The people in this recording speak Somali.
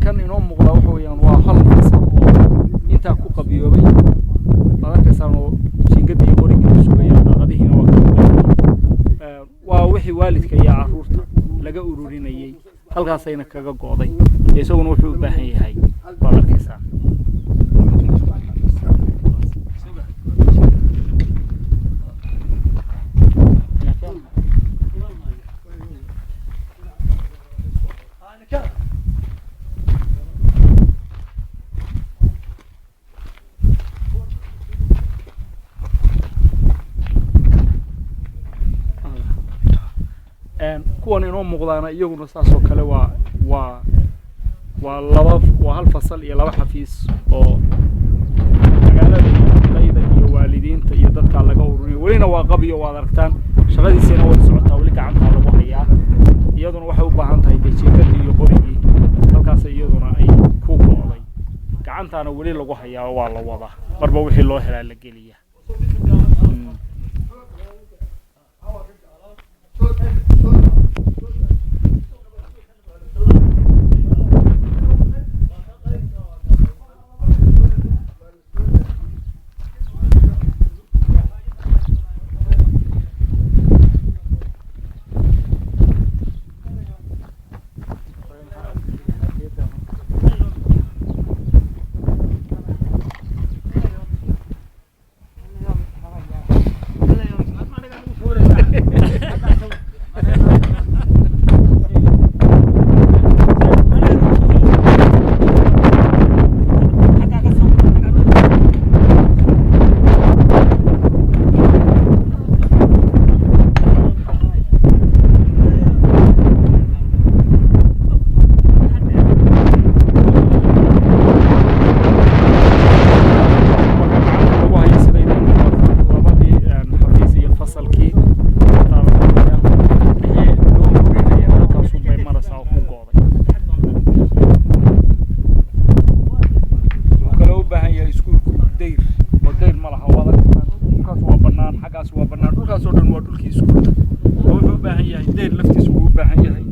Kan inoo muuqdaa waxa weeyaan waa hal fasal oo intaa ku qabiyoobay. Waad arkaysaan oo jiingadii iyo qorigii la sugaya, daaqadihiina waa ka maqan. Waa wixii waalidka iyo carruurta laga ururinayay, halkaasayna kaga go'day. Isaguna wuxuu u baahan yahay waad arkaysaan. Kuwan inoo muuqdaana iyaguna saas oo kale waa laba, waa hal fasal iyo laba xafiis oo magaalada iyo ardayda iyo waalidiinta iyo dadka laga ururiyo. Welina waa qabiyo, waad aragtaan, shaqadiisiina way socotaa, weli gacantaa lagu hayaa. Iyaduna waxay u baahan tahay dee jiingadii iyo qorigii, halkaas iyaduna ay ku go'day, gacantaana weli lagu hayaa oo waa la wadaa, marba wixii loo helaa la geliya. Marka gacanta lagu hayo sida idin muuqata labadii xafiis iyo fasalkii gacantaa lagu hayaa, wixii loo ururinaya halkaasun bay maraysaa oo ku go'day. Wuxuu kaloo u baahan yahay iskuulku dayr, oo dayr ma laha. Waad arkaysaan, dhulkaas waa bannaan, xaggaas waa bannaan, dhulkaas oo dhan waa dhulkii iskuulka, oo wuxuu u baahan yahay dayr laftiisa wuu u baahan yahay.